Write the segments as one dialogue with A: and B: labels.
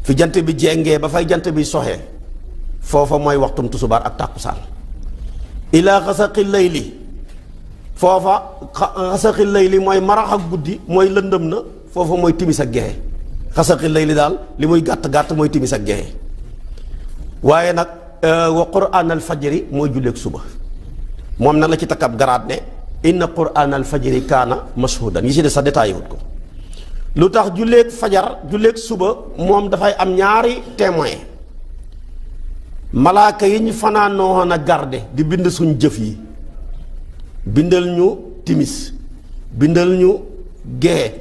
A: fi jant bi jéngee ba fay jant bi soxee foofa mooy waxtum tusubaar ak tàkkusaan ilaa xasaqi layli foofa xasaqi layli mooy marax ak guddi mooy lëndëm na foofa mooy timis ak gexe xasaqi layli daal li muy gàtt-gàtt mooy timis ak gexe waaye nag wa quraan al fajri mooy julleeg suba moom nag la ci takkab garaat ne inna quraan al fajri kaana mashhudan yi ci des sa détaillé wut ko lu tax julleeg fajar julleeg suba moom dafay am ñaari témoin malaaka yi ñu fanaanoo a garde di bind suñ jëf yi bindal ñu timis bindal ñu gee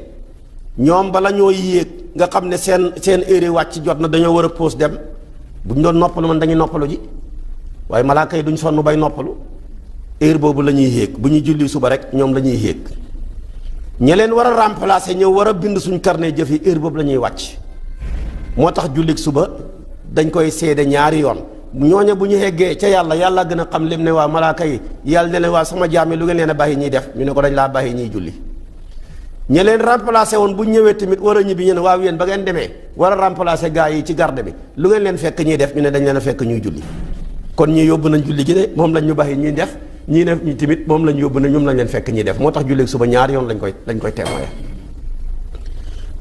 A: ñoom bala ñoo yéeg nga xam ne seen heure wàcc jot na dañoo war a pause dem bu ñu doon noppalu man dañuy noppalu ji waaye malaaka yi duñ sonn bay noppalu heure boobu la ñuy yéeg bu ñuy julli suba rek ñoom la ñuy yéeg ña leen war a remplacer ñëw war a bind suñ carnet jëf yi heure boobu la ñuy wàcc moo tax jullik suba dañ koy seede ñaari yoon ñooña bu ñu yeggee ca yàlla gën a xam lim ne waa malaaka yi yàlla ne leen waa sama jaam yi lu ngeen leen a bàyyi ñuy def ñu ne ko dañ laa bàyyi ñuy julli ña leen remplacer woon bu ñëwee tamit war a ñibbi ñu ne waaw yéen ba ngeen demee war a remplacer gaa yi ci garde bi lu ngeen leen fekk ñuy def ñu ne dañ leen a fekk ñuy julli kon ñi yóbbu nañ julli gi de moom lañ ñu bàyyi ñuy def ñii def ñi tamit moom lañ yóbbu ne ñoom lañ leen fekk ñuy def moo tax julleeg suba ñaari yoon lañ koy témoin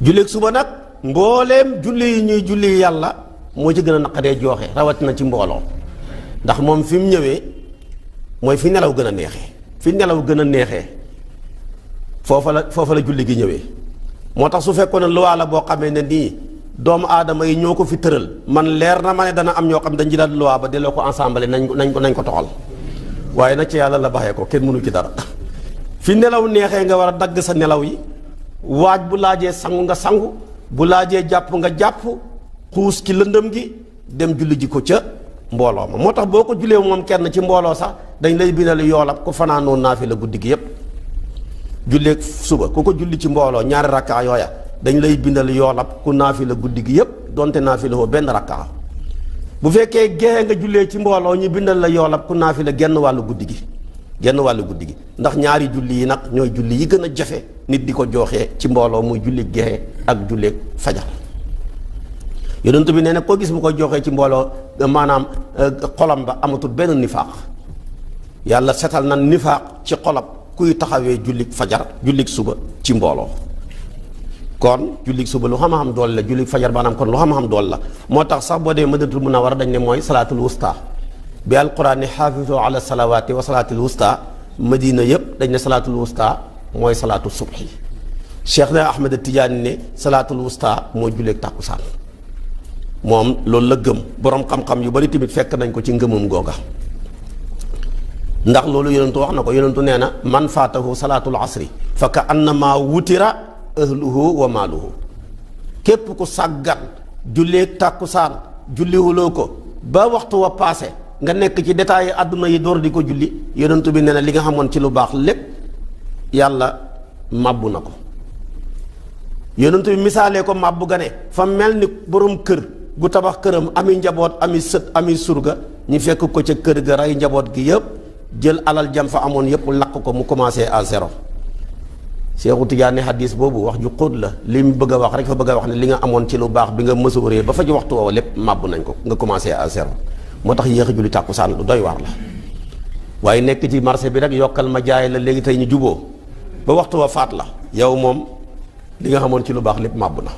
A: julleeg suba nag mbooleem julli yi ñuy julli yàlla moo ci gën a naqadee jooxe rawatina ci mbooloo ndax moom fi mu ñëwee mooy fi nelaw gën a neexee fi nelaw gën a neexee foofa la julli gi ñëwee moo tax su fekkoon ne luwaa la boo xamee ne nii doomu aadama yi ñoo ko fi tëral man leer na ma ne dana am ñoo xam dañ jëlaat luwaa ba delloo ko ensemble nañ ko toxal waaye nag ci yàlla la baxee ko kenn mënu ci dara fi nelaw neexee nga war a dagg sa nelaw yi waaj bu laajee sangu nga sangu bu laajee jàpp nga jàpp xuus ci lëndëm gi dem julli ji ko ca mbooloo ma moo tax boo ko jullee moom kenn ci mbooloo sax dañ lay bindal yoolab ko fanaanoon naafila guddi gi yépp julleeg suba ku ko julli ci mbooloo ñaari rakkaa yooya dañ lay bindal yoolab ku naafila guddi gi yépp donte naafila woo benn rakkaa bu fekkee gexe nga jullee ci mbooloo ñu bindal la yoolab ku naafila genn wàllu guddi gi ndax ñaari julli yi nag ñooy julli yi gën a jafe nit di ko jooxee ci mbooloo muy julli gexe ak julleeg fajar yonent bi nee na koo gis mu koy joxee ci mbooloo maanaam xolam ba amatul benn nifaaq yàlla setal na nifaaq ci xolam kuy taxawee jullik fajar jullik suba ci mbooloo kon jullik suba lu xam-xam dool la jullik fajar maanaam kon lu xam-xam dool la moo tax sax boo dee Madinatul Munawwara dañ ne mooy salaatul wusta bi alquran ne xaafisu ala salawaati wa salaatul wusta madina yëpp dañ ne salaatul wusta mooy salaatu subhi Cheikh na Ahmed Tidiane ne salaatul wusta mooy julleeg tàkkusaan moom loolu la gëm boroom xam-xam yu bari tamit fekk nañ ko ci ngëmam googa ndax loolu yonentu wax na ko yonentu nee na man faatahu salaatul asri fa ka annama wutira ahluhu wa maaluhu képp ku sàggan julleeg tàkkusaan julliwuloo ko ba waxtu wa paase nga nekk ci détails yi àdduna yi door di ko julli yonentu bi nee na li nga xamoon ci lu baax lépp yàlla màbbu na ko yonentu bi misaalee ko màbbu ga ne fa mel ni borom kër gu tabax këram ami njaboot ami sët ami surga ñu fekk ko ca kër ga rey njaboot gi yëpp jël alal jam fa amoon yëpp lakk ko mu commencé à zéro Seexu Tijaan ne hadis boobu wax ju xóot la li mu bëgg a wax rek fa bëgg a wax ne li nga amoon ci lu baax bi nga mësooree ba fa ci waxtu woowu lépp màbb nañ ko nga commencé à zéro moo tax yéex a julli tàkkusaan lu doy waar la waaye nekk ci marché bi rek yokkal ma jaay la léegi tey ñu juboo ba waxtu wa faat la yow moom li nga xamoon ci lu baax lépp màbb na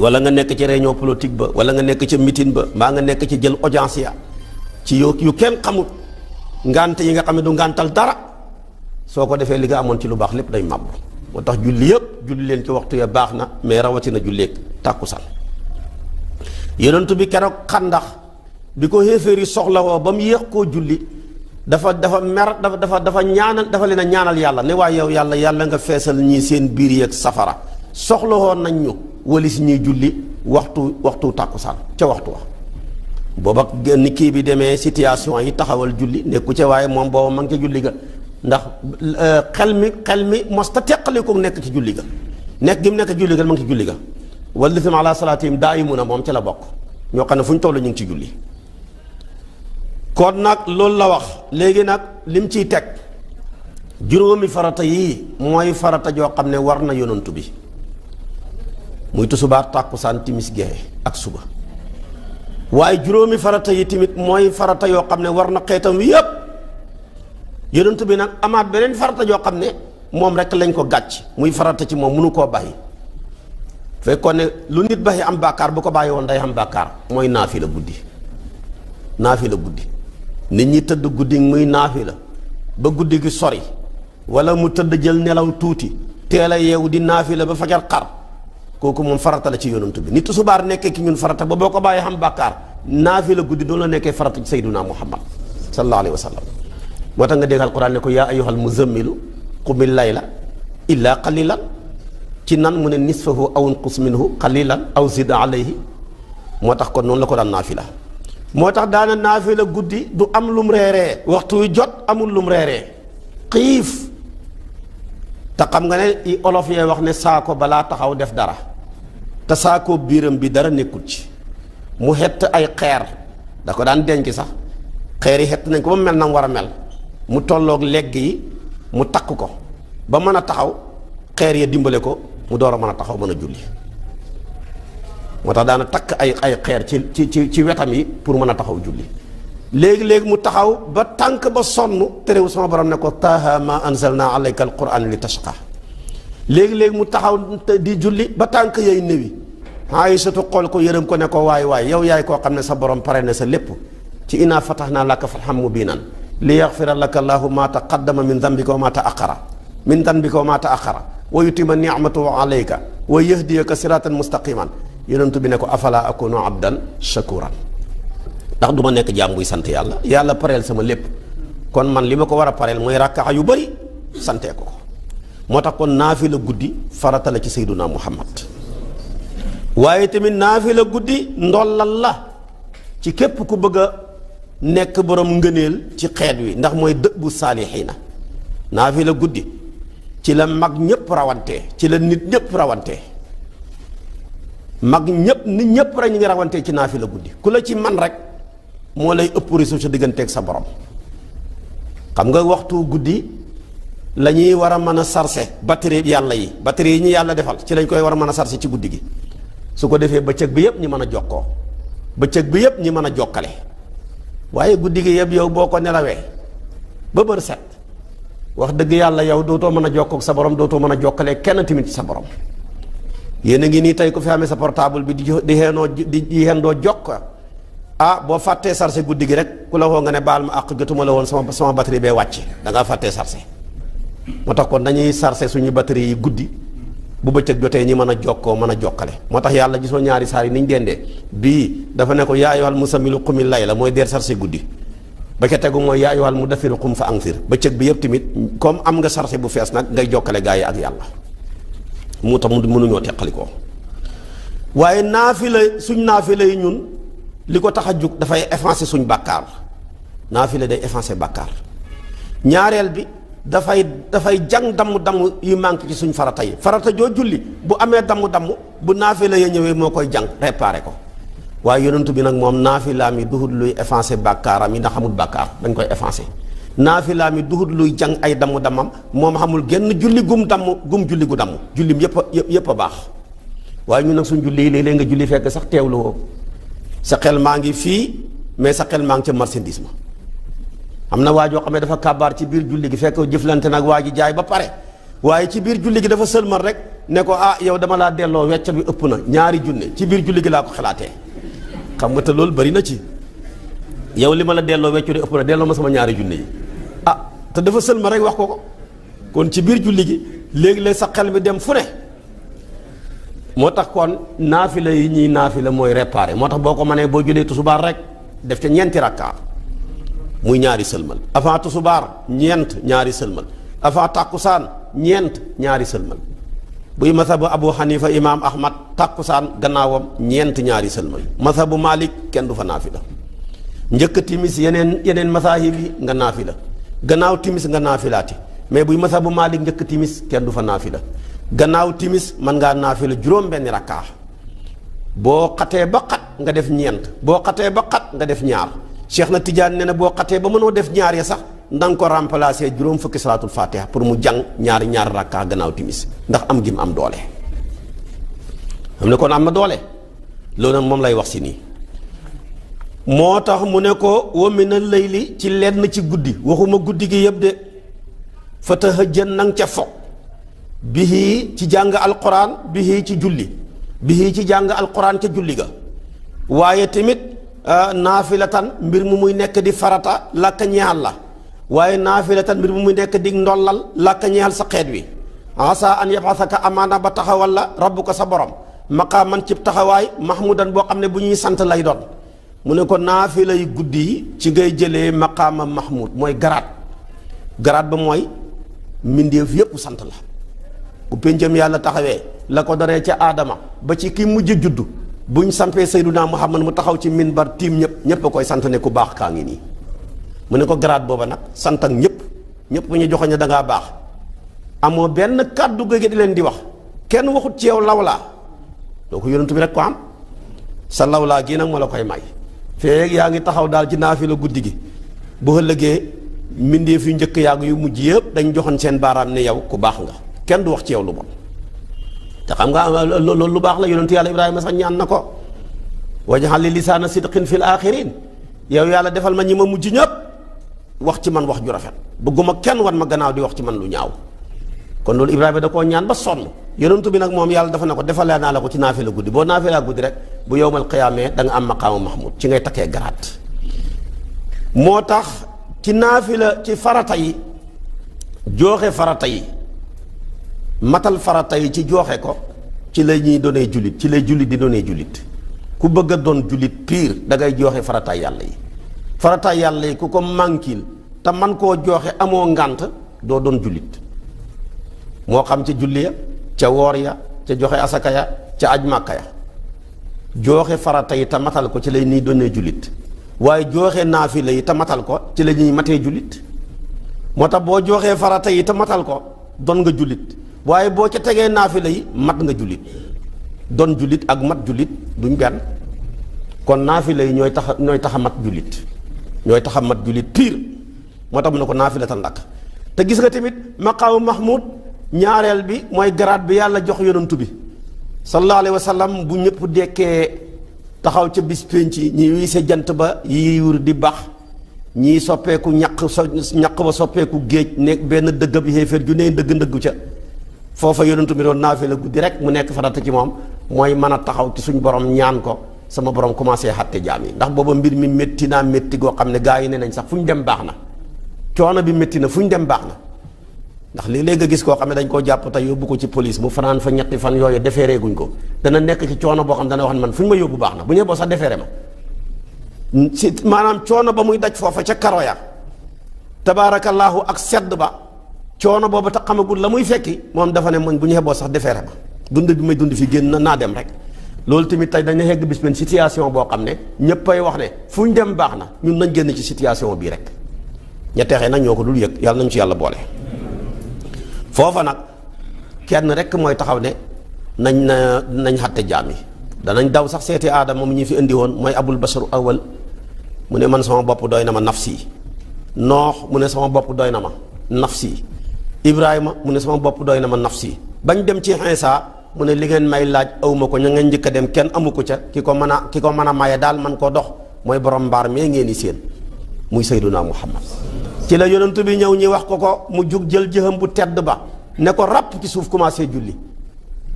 A: wala nga nekk ci réunion politique ba wala nga nekk ca meeting ba mbaa nga nekk ci jël audience ya ci yu kenn xamut ngante yi nga xam ne du ngantal dara soo ko defee li nga amoon ci lu baax lépp day màbb moo tax julli yëpp julli leen ci waxtu ya baax na mais rawatina julleeg tàkkusaan yonent bi keroog xandax bi ko xéeféer yi soxlawoo ba mu yéex koo julli dafa ñaanal dafa leen a ñaanal yàlla ne waaye yow yàlla nga feesal ñii seen biir yeeg safara soxlawoon nañ ñu walis ñuy julli waxtu tàkkusaan ca waxtu wa booba ni kii bi demee situation yi taxawal julli nekku ca waaye moom booba ma ngi ca julli ga ndax xel mi mos ta teqali ko nekk ci julli ga nekk gi mu nekk julli ga ma ngi ci julli ga wallazina ala salaatihim daa'imuna moom ci la bokk ñoo xam ne fu ñu toll ñu ngi ci julli kon nag loolu la wax léegi nag lim ciy teg juróomi farata yii mooy farata joo xam ne war na yonantu bi muy tusubaar tàkkusaan timis gee ak suba. waaye juróomi farata yi tamit mooy farata yoo xam ne war na xeetam wi yépp. yonent bi nag amaat beneen farata yoo xam ne moom rek lañ ko gàcc muy farata ci moom mënu koo bàyyi. fekkoon ne lu nit bàyyi am bàkkaar bu ko bàyyi woon day am bàkkaar mooy naafila guddi. naafila guddi nit ñi tëdd guddi muy naafila ba guddi gi sori wala mu tëdd jël nelaw tuuti teel a yeewu di naafila ba fajar xar kooku moom farata la ci yonent bi nit subaar nekkee ki ñun farata ba boo ko bàyyi xam bàkkaar naafila guddi doonu la nekkee farata ci sayyiduna muhammad sallallahu alayhi wa sallam. moo tax nga dégg alquran ne ko yaa ayyuhal muzammilu qumil layla illa qalilan ci nan mu ne nisfahu aw unqus minhu qalilan aw zid alayhi. moo tax kon noonu la ko daan naafila. moo tax daana naafila guddi du am lum reeree waxtu wi jot amul lum reeree xiif. te xam nga ne olof yee wax ne saako balaa taxaw def dara te saako biiram bi dara nekkul ci mu xett ay xeer da ko daan denc sax xeer yi xett nañ ko ba mel na mu war a mel mu tolloog legg yi mu takk ko ba mën a taxaw xeer ya dimbale ko mu door a mën a taxaw mën a julli. moo tax daana takk ay xeer ci wetam yi pour mën a taxaw julli. léegi-léegi mu taxaw ba tànk ba sonn terewu sama borom ne ko taaha ma anzalna alayka alquran li tashqa. léegi-léegi mu taxaw di julli ba tànk yay néwi Aysatu xool ko yërëm ko ne ko waay yow yaay koo xam ne sa borom pare na sa lépp ci inaa fatahna laka fathan mubinan li yaxfira laka allahu ma taqaddama min dambika wa ma ta'akhkhara wa yutima ni'matahu alayka wa yahdiyaka siratan mustaqiman. yonent bi ne ko afala akunu abdan shakuran ndax du ma nekk jaam buy sant yàlla pareel sama lépp kon man li ma ko war a pareel mooy rakkaa yu bari santee ko. moo tax kon naafila guddi farata la ci sayduna muhammad. waaye tamit naafila guddi ndollal la ci képp ku bëgg a nekk borom ngëneel ci xeet wi ndax mooy dëbbu saalixiina. naafila guddi ci la mag ñëpp rawantee ci la nit ñëpp rawantee. mag ñëpp nit ñëpp rek ñu ngi rawantee ci naafila guddi ku la ci man rek moo lay ëpp ressource sa digganteeg sa borom. xam nga waxtu guddi la ñuy war a mën a sarse batterie yàlla yi batterie yi ñu yàlla defal ci lañ koy war a mën a sarse ci guddi gi su ko defee bëccëg bi yëpp ñi mën a jokkoo bëccëg bi yëpp ñi mën a jokkale. waaye guddi gi yëpp yow boo ko nelawee ba bër set wax dëgg yàlla yow dootoo mën a jokkoog sa borom dootoo mën a jokkalee kenn tamit ci sa borom. yéen a ngi nii tey ku fi amee sa portable bi di xendoo jokk boo fàttee sarse guddi gi rek ku la woo nga ne baal ma àq jotuma la woon sama batterie bee wàcc da ngaa fàttee sarse. moo tax kon dañuy sarse suñu batterie yi guddi bu bëccëg jotee ñi mën a jokkoo mën a jokkale. moo tax yàlla gisoo ñaari saar yi niñ dendee bii dafa ne ko yaa ayyuhal musammilu qumil layla mooy deer sarse guddi ba ca tegu mooy yaa ayyuhal muddaththir qum fa anzir bëccëg bi yëpp tamit comme am nga sarse bu fees nag ngay jokkale gaa yi ak yàlla. mu tax mu mënuñoo teqalikoo. waaye suñ naafila yi ñun li ko tax a jug dafay effacer suñ bàkkaar naafila day effacer bàkkaar. ñaareel bi dafay jàng damm yu manqué ci suñ farata yi farata joo julli bu amee damm bu naafila ya ñëwee moo koy jàng réparé ko. waaye yonentu bi nag moom naafilaam yi duhut luy effacer bàkkaaram yi ndax xamul bàkkaar dañ koy effacer. naafilaa mi duhut luy jàng ay damm-dammam moom xamul genn julli gum julli gu damm jullim yëpp a baax. waaye ñun nag suñ julli yi léeg-léeg nga julli fekk sax teewlu woo sa xel maa ngi fii mais sa xel maa ngi ca marchandise ma. am na waa joo xam ne dafa kàbbaar ci biir julli gi fekk jëflante nag waa ji jaay ba pare waaye ci biir julli gi dafa sëlmal rek ne ko yow dama laa delloo wecc bi ëpp na ñaari junne ci biir julli gi laa ko xalaatee. xam nga te loolu bari na ci yow li ma la delloo weccu di ëpp na delloo ma sama ñaari junne yi te dafa sëlma rek wax ko kon ci biir julli gi léegi-léeg sa xel mi dem fu ne. moo tax kon naafila yi ñuy naafila mooy réparé moo tax boo ko mënee boo jullee tusubaar rek def ca ñeenti rakka muy ñaari sëlmal avant tusubaar ñeent ñaari sëlmal avant tàkkusaan ñeent ñaari sëlmal buy masabu Abu Hanifa imaam Ahmad tàkkusaan gannaawam ñeent ñaari sëlmal masabu Malik kenn du fa naafila njëkk timis yeneen masaahib yi nga naafila gannaaw timis nga naafilaati mais buy masabu Malik njëkk timis kenn du fa naafila gannaaw timis mën ngaa naafila juróom-benni rakkaa boo xatee ba xat nga def ñeent boo xatee ba xat nga def ñaar Cheikh na Tidiane ne na boo xatee ba mënoo def ñaar ya sax ndanga ko remplacer juróom fukki salaatul fatiha pour mu jàng ñaari rakkaa gannaaw timis ndax am gi mu am doole. xam ne kon am na doole. loolu nag moom lay wax si nii moo tax mu ne ko wa minal layli ci lenn ci guddi waxuma guddi gi yëpp de fatahajjan nang ca fo bihi ci jàng alquran bihi ci julli bihi ci jàng alquran ca julli ga waaye tamit naafilatan mbir mu muy nekk di farata làkka ñeexal la waaye naafilatan mbir mu muy nekk di ndollal làkka ñeexal sa xeet wi asa an yabasaka amaana ba taxawal la rabbuka sa borom maqaaman cib taxawaay mahmudan boo xam ne bu ñuy sant lay doon mu ne ko naafila yu guddi yi ci ngay jëlee maqaama mahmud mooy garaat ba mooy mbindeef yépp sant la bu péncam yàlla taxawee la ko daree ca aadama ba ci ki mujj juddu buñ sampee sayyiduna muhammad mu taxaw ci minbar tiim ñëpp a koy sant ne ku baax kaa ngi nii mu ne ko garaat booba nag sant ak ñëpp bu ñu joxoñ ne da ngaa baax amoo benn kàddu gi di leen di wax kenn waxut ci yow lawlaa doo ko yonentu bi rek ko am sa lawlaa gii nag moo la koy may feeg yaa ngi taxaw daal ci naafila guddi gi bu ëllëgee mbindeef yu njëkk yàgg yu mujj yëpp dañ joxoon seen baaraam ne yow ku baax nga kenn du wax ci yow lu bon te xam nga loolu lu baax la yonentu yàlla ibrahima sax ñaan na ko waj'al li lisaana sidqin fil aaxirin yow yàlla defal ma ñi ma mujj ñëpp wax ci man wax ju rafet bëgguma kenn wan ma gannaaw di wax ci man lu ñaaw kon loolu ibrahima da koo ñaan ba sonn yonentu bi nag moom yàlla dafa ne ko defalee naa la ko ci naafila guddi boo naafila guddi rek bu yowmal qiyaamee da nga am maqaama mahmud ci ngay takkee garaat moo tax ci naafila ci farata yi jooxe farata yi matal farata yi ci jooxe ko ci la ñuy doonee jullit ci lay jullit di doonee jullit ku bëgg a doon jullit pire da ngay jooxe farataay yàlla yi farataay yàlla yi ku ko mànkil te man koo jooxe amoo ngànt doo doon jullit moo xam ca julli ya ca woor ya ca joxe asaka ya ca aj màkka ya jooxe farata yi te matal ko ci lay nii doonee jullit waaye jooxe naafila yi te matal ko ci la ñuy matee jullit moo tax boo jooxee farata yi te matal ko doon nga jullit waaye boo ca tegee naafila yi mat nga jullit doon jullit ak mat jullit duñ benn kon naafila yi ñooy tax a mat jullit ñooy tax a mat jullit pire moo tax mu ne ko naafila tan ndakk te gis nga tamit maqaamu mahmud ñaareel bi mooy garaat bi yàlla jox yonantu bi sallallahu alayhi wa sallam bu ñëpp dekkee taxaw ca bis pénc ñi wii sa jant ba yi wur di bax ñii soppeeku ñaq ba soppeeku géej nekk benn dëgg bi xéeféer ju ne ndëggu ca foofa yonentu bi doon naafila guddi rek mu nekk farata ci moom mooy mën a taxaw ci suñ borom ñaan ko sama borom commencé xatte jaam yi ndax booba mbir mi métti naa métti goo xam ne gaa yi ne nañ sax fu ñu dem baax na coono bi métti na fu ñu dem baax na ndax léeg-léeg nga gis koo xam ne dañ koo jàpp tey yóbbu ko ci police mu fanaan fa ñetti fan yooyu defeeree guñ ko dana nekk ci coono boo xam dana wax ne man fu ñu ma yóbbu baax na bu ñëwee boo sax defeere ma si maanaam coono ba muy daj foofa ca karoya tabaarakallaahu ak sedd ba coono boobu tax xamagul la muy fekki moom dafa ne man bu ñu xeboo sax defeere ma dund bi may dund fi génn naa dem rek loolu tamit tey dañu xegg bis benn situation boo xam ne ñëppay wax ne fu ñu dem baax na ñun nañ génn ci situation bii rek ña texee nag ñoo ko dul yëg yàlla nañu ci yàlla boole foofa nag kenn rek mooy taxaw ne nañ xatte jaam yi danañ daw sax seeti aadama mu ñu fi indi woon mooy abul basharu awal mu ne man sama bopp doy na ma nafsi noox mu ne sama bopp doy na ma nafsi ibrahima mu ne sama bopp doy na ma nafsi bañ dem ci Iisaa mu ne li ngeen may laaj awma ko ña ngeen njëkk a dem kenn amu ko ca ki ko mën a maye daal man koo dox mooy borom mbaar mee ngeen di seen muy sayduna muhammad ci la yonentu bi ñëw ñi wax ko mu jug jël jëxam bu tedd ba ne ko ràpp ci suuf commencé julli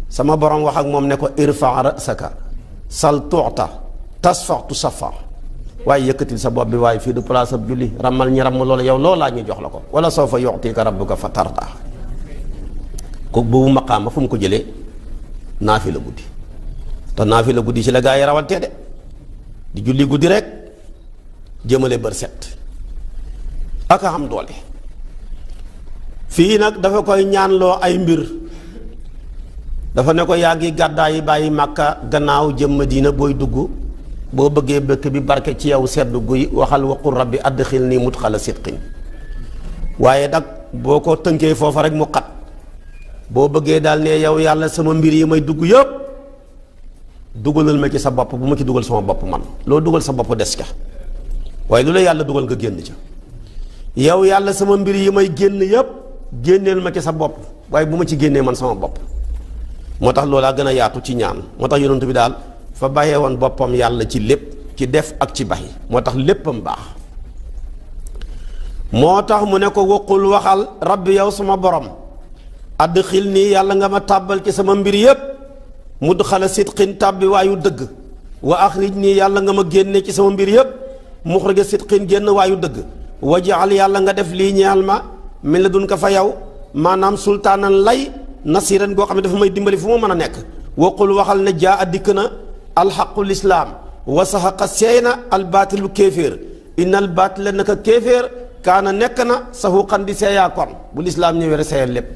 A: sama borom wax ak moom ne ko irfa rasaka sal tuuta tasfa tu safa waaye yëkkatil sa bopp bi waaye fii du place ab julli ramal ñi ram loolu yow loolaa ñu jox la ko wala sawfa yu'tika rabbuka fa tarda ko boobu maqaama fu mu ko jëlee naafila guddi te naafila guddi ci la gaa yi rawantee de di julli guddi rek jëmale bër set aka xam doole fii nag dafa koy ñaanloo ay mbir dafa ne ko yaa ngi gàddaay yi bàyyi màkka gannaaw jëm Madina booy dugg boo bëggee bëkk bi barke ci yow sedd guy waxal waqul rabbi adxilni mudxala sidqin waaye nag boo ko tënkee foofa rek mu xat boo bëggee daal ne yow yàlla sama mbir yi may dugg yëpp dugalal ma ci sa bopp bu ma ci dugal sama bopp man loo dugal sa bopp des ca waaye lu la yàlla dugal nga génn ca yow yàlla sama mbir yi may génn yëpp génneel ma ci sa bopp waaye bu ma ci génnee man sama bopp moo tax loolaa gën a yaatu ci ñaan moo tax yonent bi daal fa bàyyee woon boppam yàlla ci lépp ci def ak ci bàyyi moo tax léppam baax moo tax mu ne ko waqul waxal rabbi yow sama borom adxil nii yàlla nga ma tàbbal ci sama mbir yépp mudxala sidqin tàbbi waayu dëgg wa axrij nii yàlla nga ma génne ci sama mbir yépp muxrija sidqin génn waayu dëgg wajaal yàlla nga def lii ñeel ma min la dun ko fa yow maanaam sultaanan lay nasiran goo xam ne dafa may dimbali fu ma mën a nekk waqul waxal ne jaa a dikk na alxaqu lislaam wa saxaqa seey na albaatilu kéeféer inna albaatila naka kéeféer kaana nekk na saxuqan di seeyaa kon bu lislaam ñëwee rek seeyal lépp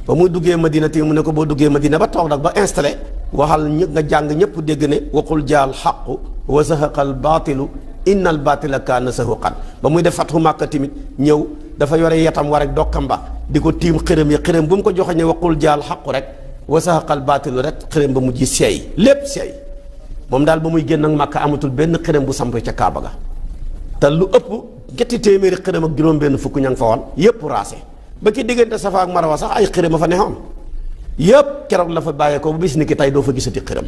A: ba muy duggee madina te mu ne ko boo duggee madina ba toog nag ba installé waxal nga jàng ñëpp dégg ne waqul jaa alxaqu wa saxaqa albaatilu inna albaatila kaana saxuqan ba muy def fatxu màkka tamit ñëw dafa yore yetam war rek dokkam ba di ko tiim xërëm yi xërëm bu mu ko joxe ne waqul jaa alxaqu rek wa saxaqa albaatilu rek xërëm ba mujj seey lépp seey moom daal ba muy génn ak màkka amatul benn xërëm bu samp ca kaaba ga te lu ëpp ñetti téeméeri xërëm ak juróom-benn fukk ña nga fa woon yépp raase ba ki diggante safa ak marwa sax ay xërëm a fa neexoon yépp keroog la fa bàyyee ko bu bis ni ki tey doo fa gisati xërëm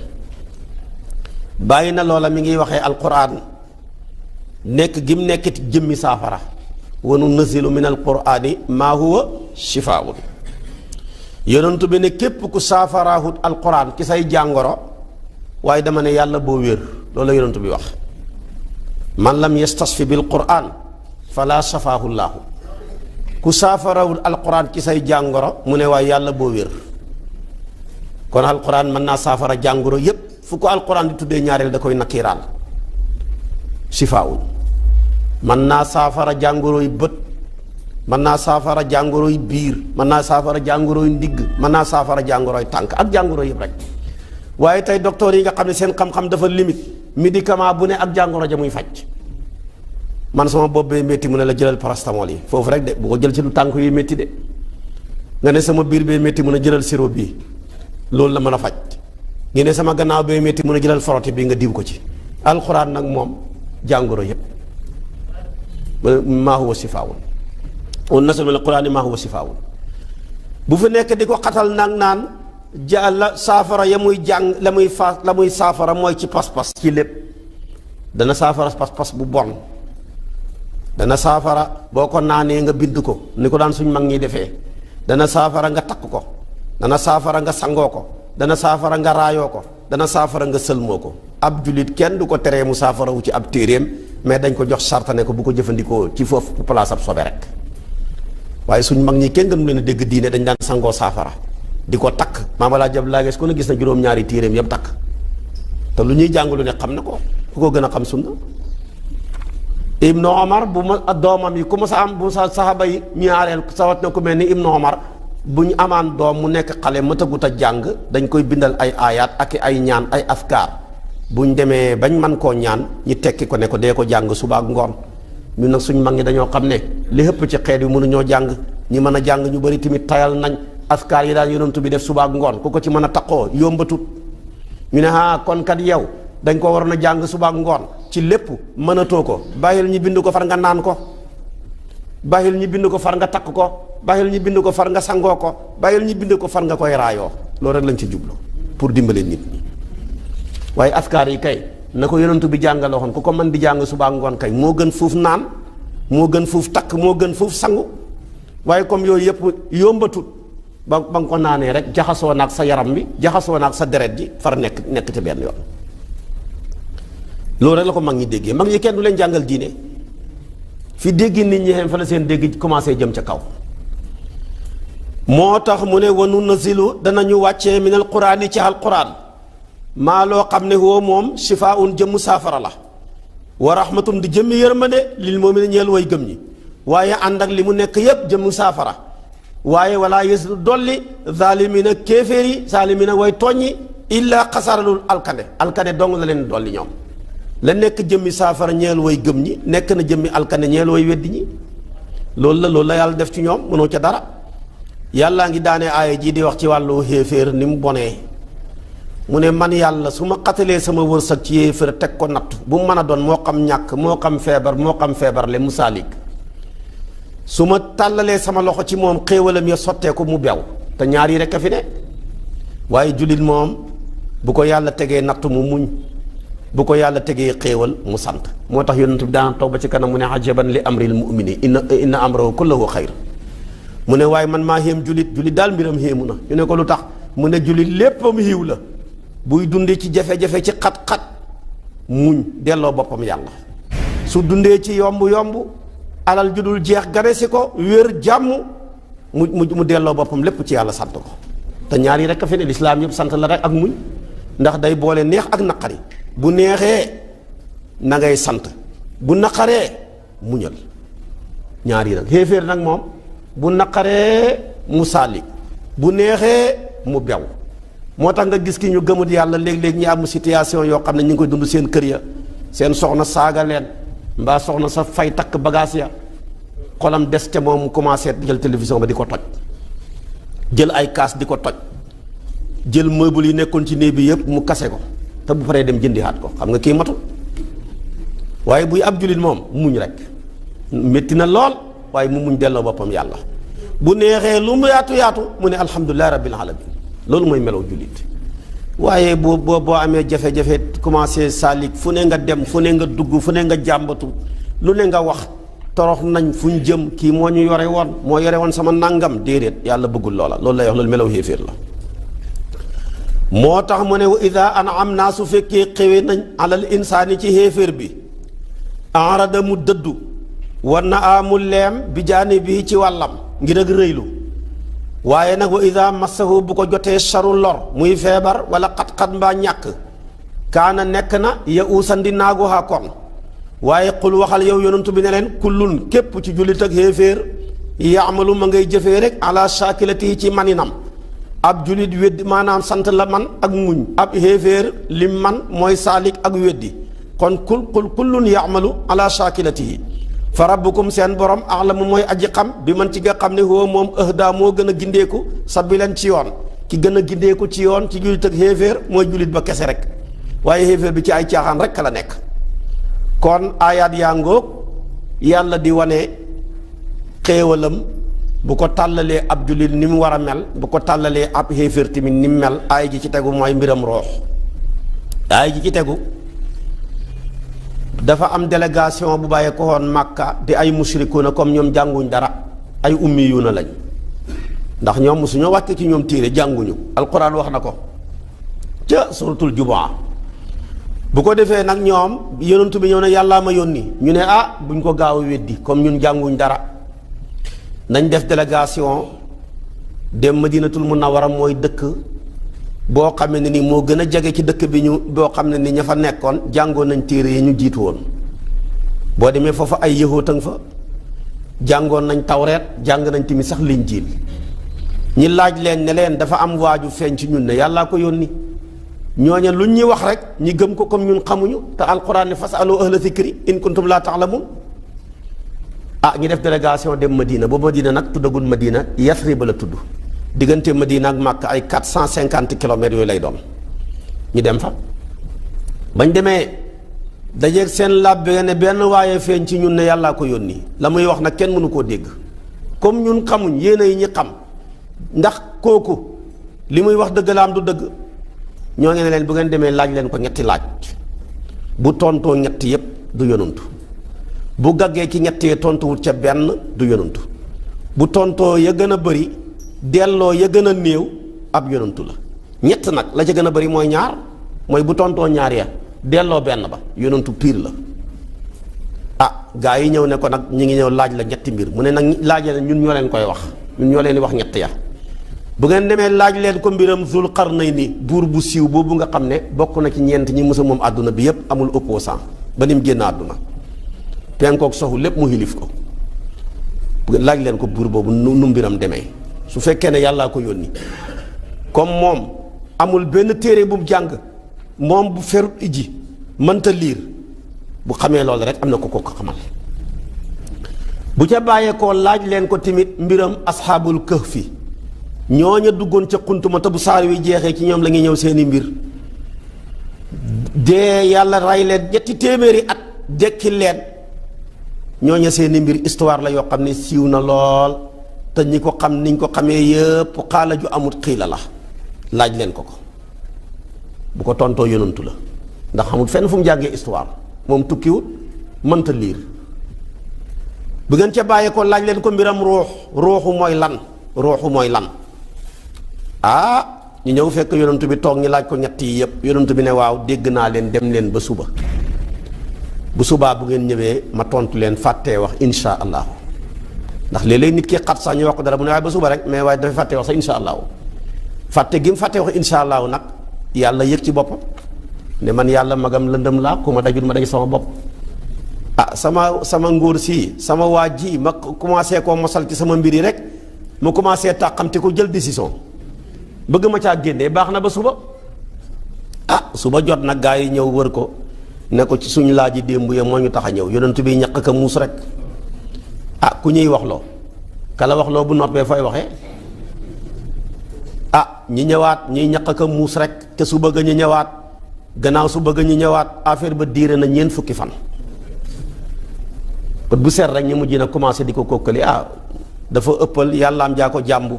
A: bàyyi na loola mi ngi waxee alquran nekk gim nekkiti jëmmi saafara wa nunazzilu min alqurani maa huwa shifaa'un yonentu bi ne képp ku saafaraahut alquran ki say jàngoro waaye dama ne yàlla boo wér loolu la yonentu bi wax man lam yastasfi bil quran fala safaahu llaahu ku saafarawul alquran ci say jàngoro mu ne waaye yàlla boo wér kon alquran mën naa saafara jàngoro yépp fu ko alquran di tuddee ñaareel da koy nakiraal sifaawul mën naa saafara jàngoro yi bët mën naa saafara jàngoro yi biir mën naa saafara jàngoro yi ndigg mën naa saafara jàngoro yi tànk ak jàngoro yëpp rek waaye tey docteur yi nga xam ne seen xam-xam dafa limite médicament bu ne ak jàngoro ja muy faj man sama bopp bee métti mu ne la jëlal paracétamol yi foofu rek de bu ko jël ci lu tànk yi métti de nga ne sama biir bee métti mu ne jëlal sirop bii loolu la mën a faj nga ne sama gannaaw bee métti mu ne jëlal frotté bii nga diw ko ci alxuraan nag moom jàngoro yépp maa huwa sifaawun wa nunazzilu mina al-qur'aani maa huwa sifaawun bu fi nekk di ko xatal nag naan la saafara ya muy jàng la muy saafara mooy ci pas-pas ci lépp dana saafara pas-pas bu bon dana saafara boo ko naanee nga bind ko ni ko daan suñ mag ñi defee dana saafara nga takk ko dana saafara nga sangoo ko dana saafara nga raayoo ko dana saafara nga sëlmoo ko ab julit kenn du ko teree mu saafara wu ci ab téeréem mais dañ ko jox sartane ko bu ko jëfandikoo ci foofu place ab sobe rek waaye suñ mag ñi kenn gënu leen a dégg diine dañ daan sangoo saafara di ko takk maama laa jab laa gis ku ne gis na juróom-ñaari téeréem yëpp takk te lu ñuy jàng lu ne xam na ko ku ko gën a xam sunna Ibnu Omar bu ma doomam yi ku ma sa am bu sa saxaba yi ñaareel sawat na ku mel ni Ibnu Omar bu ñu amaan doom mu nekk xale matagut a jàng dañ koy bindal ay aayaat ak ay ñaan ay askar bu ñu demee bañ man koo ñaan ñi tekki ko ne ko dee ko jàng suba ak ngoon ñun nag suñ mag ñi dañoo xam ne li ëpp ci xeet yi mënuñoo jàng ñi mën a jàng ñu bari tamit tayal nañ askar yi daan yonantu bi def suba ak ngoon ku ko ci mën a taqoo yombatut ñu ne kon kat yow dañ ko waroon a jàng suba ak ngoon ci lépp mënatoo ko bàyyil ñi bind ko far nga naan ko bàyyil ñi bind ko far nga takk ko bàyyil ñi bind ko far nga sangoo ko bàyyil ñi bind ko far nga koy raayoo loolu rek lañ ci jublu pour dimbale nit ñi waaye askar yi kay na ko yonantu bi jàngale waxoon ku ko mën di jàng suba ak ngoon kay moo gën fuuf naan moo gën fuuf takk moo gën fuuf sangu waaye comme yooyu yëpp yombatut ba nga ko naanee rek jaxasoo naag sa yaram bi jaxasoo naag sa deret ji far nekk ci benn yoon loolu rek la ko mag ñi déggee mag ñi kenn du leen jàngal diine fi dégg nit ñi xem fa la seen dégg commencé jëm ca kaw moo tax mu ne wa nunazzilu danañu wàccee min alquran yi ci alquran maa loo xam ne woo moom shifaa'un jëmm saafara la wa rahmatun di jëmmi yërmande lil mu'minin ñeel way gëm ñi waaye ànd ak li mu nekk yépp jëmm saafara waaye walaa yëslu dolli zaalimina kéeféer yi zaalimina way tooññi illaa xasaralul alkane dong la leen dolli ñoom la nekk jëmmi saafara ñeel way gëm ñi nekk na jëmmi alkane ñeel way weddi ñi loolu la yàlla def ci ñoom mënoo ca dara yàllaa ngi daane aaya ji di wax ci wàllu xéeféer ni mu bonee mu ne man yàlla su ma xatalee sama wërsëg ci yéeféer teg ko natt bu mu mën a doon moo xam ñàkk moo xam feebar le musaalik su ma tàllalee sama loxo ci moom xéewalam ya sotteeku mu bew te ñaar yi rekk a fi ne waaye jullit moom bu ko yàlla tegee natt mu muñ, bu ko yàlla tegee xéewal mu sant. moo tax yonent bi daan toog ba ci kanam mu ne ajaban li amril mu'mini inna amrahu kullahu xayr. mu ne waaye man maa xéem jullit daal mbiram xéemu na. ñu ne ko lu tax mu ne jullit léppam xiiw la, buy dundee ci jafe-jafe ci xat-xat muñ delloo boppam yàlla, su dundee ci yomb alal ju dul jeex gane si ko wér jàmm mu delloo boppam lépp ci yàlla sant ko. te ñaar yi rek a fi ne lislaam yëpp sant la rek ak muñ, ndax day boole neex ak naqari. bu neexee na ngay sant, bu naqaree muñal. ñaar yi nag xéeféer nag moom bu naqaree mu sàlli, bu neexee mu bew. moo tax nga gis ki ñu gëmut yàlla léeg-léeg ñi am situation yoo xam ne ñu ngi koy dund seen kër ya, seen soxna saaga leen mbaa soxna sa fay takk bagage ya, xolam des te moom mu commencé jël télévision ba di ko toj, jël ay kaas di ko toj, jël meuble yi nekkoon ci néeg bi yëpp mu kase ko, te bu paree dem jëndiwaat ko. xam nga kii matul. waaye buy ab jullit moom muñ rek, métti na lool waaye mu muñ delloo boppam yàlla. bu neexee lu mu yaatu mu ne alhamdulillahi rabbil alamin. loolu mooy melaw jullit. waaye boo amee jafe-jafe commencé saalik fu ne nga dem, fu ne nga dugg, fu ne nga jàmbatu, lu ne nga wax torox nañ fu ñu jëm, kii moo ñu yore woon, moo yore woon sama nangam. déedéet, yàlla bëggul loola. loolu lay wax, loolu melaw xéeféer la. moo tax mu ne wa ida an'amna su fekkee xewe nañ alal insaani ci xéeféer bi, arada mu dëddu, war na amul leem bi jaani bii ci wàllam ngir ak rëylu. waaye nag wa ida massahu bu ko jotee charu lor, muy feebar wala xat-xat mbaa ñàkk, kaana nekk na ya uusandi naagu haa kon. waaye xul waxal yow yonantu bi ne leen kullun képp ci jullit ak xéeféer yaamalu ma ngay jëfee rek ala shakilati ci maninam. ab jullit weddi maanaam sant la man ak muñ, ab xéeféer lim man mooy saalik ak weddi. kon kullun yaamalu ala shakilatihi fa rabbukum seen borom a'lamu mooy aji xam bi man ci nga xam ne huwa moom ahda moo gën a gindeeku sabilan ci yoon. ki gën a gindeeku ci yoon ci jullit ak xéeféer mooy jullit ba kese rek, waaye xéeféer bi ci ay caaxaan rek la nekk. kon aayaat yaa ngoog yàlla di wane xéewalam bu ko tàllalee ab jullit ni mu war a mel, bu ko tàllalee ab xéeféer tamit ni mu mel. aay ji ci tegu mooy mbiram roox. aay ji ci tegu dafa am délégation bu bàyyee ko woon Màkka di ay mushrikuuna, comme ñoom jànguñ dara, ay ummiyuuna lañ, ndax ñoom mosuñoo wàcce ci ñoom téere, jànguñu. alquran wax na ko ca suratul Jumu'a. bu ko defee nag ñoom yonentu bi ñëw ne yàllaa ma yónni, ñu ne buñ ko gaaw a weddi comme ñun jànguñ dara, nañ def délégation dem Madinatul Munawwara, mooy dëkk boo xam ne ni moo gën a jege ci dëkk bi ñu, boo xam ne ni ña fa nekkoon jàngoon nañ téere yi ñu jiitu woon. boo demee foofa ay yahuud a nga fa, jàngoon nañ tawreet, jàng nañ tamit sax linjiil. ñi laaj leen ne leen dafa am waaju feeñ ci ñun ne yàllaa ko yónni. ñooña luñ ñuy wax rek ñi gëm ko comme ñun xamuñu, te alquran ne fasalu ahla zikri in kuntum laa ta'lamun. ñu def délégation dem Madina. ba Madina nag tuddagul Madina, Yasrib la tudd. diggante Madina ak Màkka ay 450 kilomètres yooyu lay doon. ñu dem fa bañ demee dajeeg seen làbbe ne benn waaye feeñ ci ñun ne yàllaa ko yónni. la muy wax nag kenn mënu koo dégg, comme ñun xamuñ, yéen yi ñi xam ndax kooku li muy wax dëgg la am du dëgg. ñoo ngi ne leen bu ngeen demee laaj leen ko ñetti laaj, bu tontoo ñetti yépp du yonantu, bu gaggee ki ñetti yee tontuwut ca benn du yonantu, bu tontoo ya gën a bëri delloo ya gën a néew ab yonantu la. ñett nag la ca gën a bëri mooy ñaar, mooy bu tontoo ñaar ya delloo benn ba yonantu piir la. gaa yi ñëw ne ko nag ñu ngi ñëw laaj la ñetti mbir. mu ne nag laaj leen ñun ñoo leen koy wax, ñun ñoo leen di wax ñett ya. bu ngeen demee laaj leen ko mbiram Zul Qarnayni, buur bu siiw boobu nga xam ne bokk na ci ñeent ñi mësa moom àdduna bi yépp, amul opposant ba ni mu génn àdduna, penkook soxu lépp mu xilif ko. laaj leen ko buur boobu nu mbiram demee. su fekkee ne yàllaa ko yónni, comme moom amul benn téere bu mu jàng, moom bu ferut iji mënta liir, bu xamee loolu rek am na ko xamal. bu ca bàyyeekoo laaj leen ko tamit mbiram asxaabul kahfi, ñooña duggoon ca xuntuma te bu saar wi jeexee ci ñoom la ngi ñëw seeni mbir. dee yàlla ray leen 3 téeméeri at dekki leen, ñooña seeni mbir histoire la yoo xam ne siiw na lool, te ñi ko xam niñ ko xamee yëpp xaala ju amut xiila la. laaj leen ko bu ko tontoo yonantu la ndax xamul fenn fu mu jàngee histoire moom tukkiwut mënta liir bu ngeen ca bàyyee ko laaj leen ko mbiram ruuxu mooy lan ñu ñëw fekk yonantu bi toog ñi laaj ko ñett yi yépp yonantu bi ne waaw dégg naa leen dem leen ba suba bu subaa bu ngeen ñëwee ma tontu leen fàttee wax insha allahu ndax léeg-léeg nit ki xat sax ñu wax ko dara mu ne waaye ba suba rek mais waaye dafay fàttee wax sax insha allahu fàtte gi mu fàttee wax insha allahu nag yàlla yëg ci boppam ne man yàlla magam lëndëm laa ku ma dajul ma daj sama bopp sama nguur si sama waa ji ma commencé koo mosal ci sama mbir yi rek mu commencé tàqamti ko jël décision bëgg ma caa génnee baax na ba suba suba jot nag gaa yi ñëw wër ko ne ko ci suñu laaj yi démb ya moo ñu tax a ñëw yonent bi ñaq ka muus rek ku ñuy waxloo kala waxloo bu noppee fay waxee ñi ñëwaat ñuy ñaq ka muus rek te su bëgg ñu ñëwaat gannaaw su bëgg ñu ñëwaat affaire ba diire na ñeent fukki fan bët bu seet rek ñu mujj na commencé di ko kokkali dafa ëppal yàllaam jaa ko jàmbu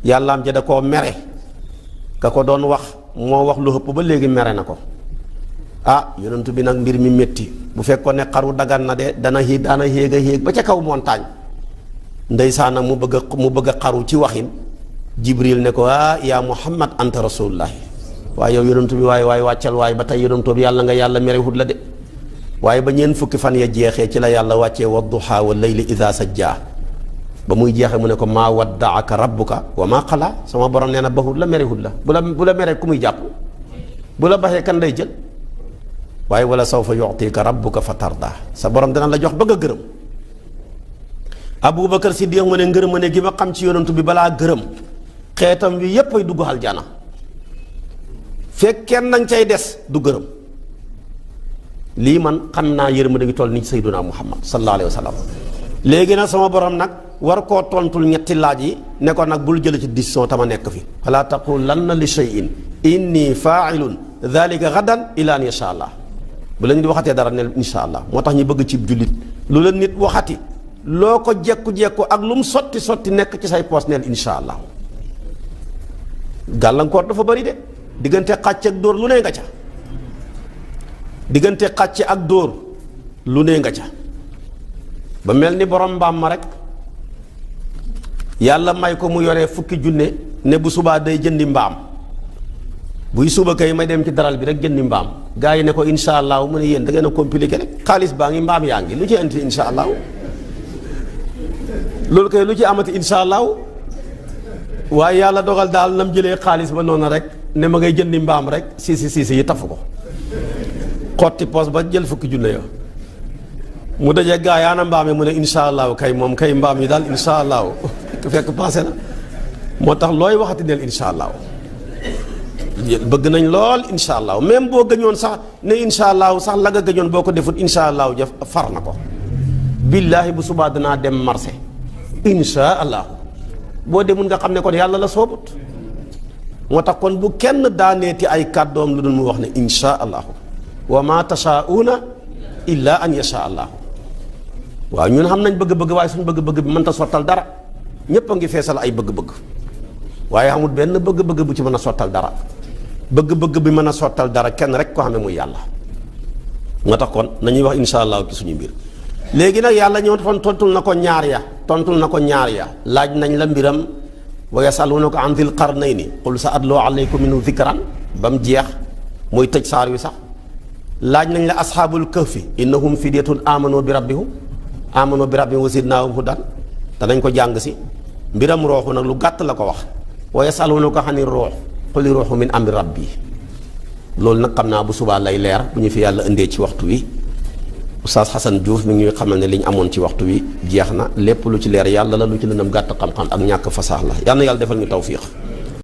A: yàllaam ja da koo mere ka ko doon wax moo wax lu ëpp ba léegi mere na ko yonentu bi nag mbir mi métti bu fekkoon ne xaru dagan na de dana yéeg a yéeg ba ca kaw montagne ndeysaana mu bëgg a xaru ci waxin jibril ne ko yaa muhammad anta rasulullahi waaye yow yonentu bi waaye wàccal waaye ba tey yonentu bi yàlla nga yàlla merewut la de waaye ba ñeen fukki fan ya jeexee ci la yàlla wàccee wadduha wa layli idha sajja ba muy jeexee mu ne ko maa waddaaka rabbuka wa maa qala sama borom nee na baxut la merewut la bu la meree ku muy jàpp bu la baxee kan lay jël waaye wala sawfa yu'tika rabbuka fa tarda sa borom dana la jox bëgg a gërëm Abubakar Siddiq mu ne ngërëm ne gi ma xam ci yonentu bi balaa gërëm xeetam wi yépp ay dugg aljana fekk kenn nañ cay des du gërëm lii man xam naa yërmande gi toll ni sayyiduna Muhammad sallallahu alayhi wa sallam léegi nag sama borom nag war koo tontul ñetti laaj yi ne ko nag bul jël ci décision tama nekk fi fala taqulanna li shay'in inni fa'ilun dhalika ghadan ila an yasha Allah bu la nit waxatee dara ne insha allah moo tax ñu bëgg ci jullit lu la nit waxati loo ko jekku-jekku ak lu mu sotti nekk ci say poos neel insha allah gàllankoor dafa bari de diggante xàcc ak dóor lu ne nga ca diggante xàcc ak dóor lu ne nga ca ba mel ni borom mbaam ma rek yàlla may ko mu yoree fukki junne ne bu subaa day jëndi mbaam buy suba kay may dem ci daral bi rek jëndi mbaam gaa yi ne ko insha allah mu ne yéen da ngeen a compliqué rek xaalis baa ngi mbaam yaa ngi lu ci indi insha allah loolu kay lu ci amati insha allah waaye yàlla dogal daal nam jëlee xaalis ba noonu rek ne ma ngay jëndi mbaam rek siisi yi tafu ko xotti poos ba jël fukki junne yo mu dajee gaa yaana mbaam yi mu ne insha allah kay moom kay mbaam yi daal insha allah fekk passé na moo tax looy waxati neel insha allah bëgg nañ lool insha allah même boo gëñoon sax ne insha allah sax la nga gëñoon boo ko defut insha allah ja far na ko billaahi bu subaa danaa dem marché insha allah boo demul nga xam ne kon yàlla la soobut moo tax kon bu kenn daaneeti ay kàddoom lu dul mu wax ne insha allah wa ma tashaa'una illa an yasha allah waaw ñun xam nañ bëgg-bëgg waaye suñu bëgg-bëgg bi mënta sottal dara ñépp a ngi feesal ay bëgg-bëgg waaye amul benn bëgg-bëgg bu ci mën a sottal dara bëgg-bëgg bi mën a sottal dara kenn rek ko xam ne muy yàlla moo tax kon nañuy wax insha allah ci suñu mbir léegi nag yàlla ñëw tontul na ko ñaar ya laaj nañ la mbiram wa yasalunaka an dhil qarnayni qul sa adlu alaykum minhu dhikran ba mu jeex muy tëj saar wi sax laaj nañ la ashaabul kahfi innahum fidyatun amanu bi rabbihim wa zidnaahum hudan danañ ko jàng si mbiram rooxu nag lu gàtt la ko wax wa yasalunaka ani ruux quli ruuxu min amri rabbi loolu nag xam naa bu subaa lay leer bu ñu fi yàlla indee ci waxtu wi Oustaz Assane Diouf mi ngi ñuy xamal ne li ñu amoon ci waxtu wi jeex na lépp lu ci leer yàlla la lu ci lëndëm gàtt xam-xam ak ñàkk fasaax la yal na yàlla defal ñu tawfiix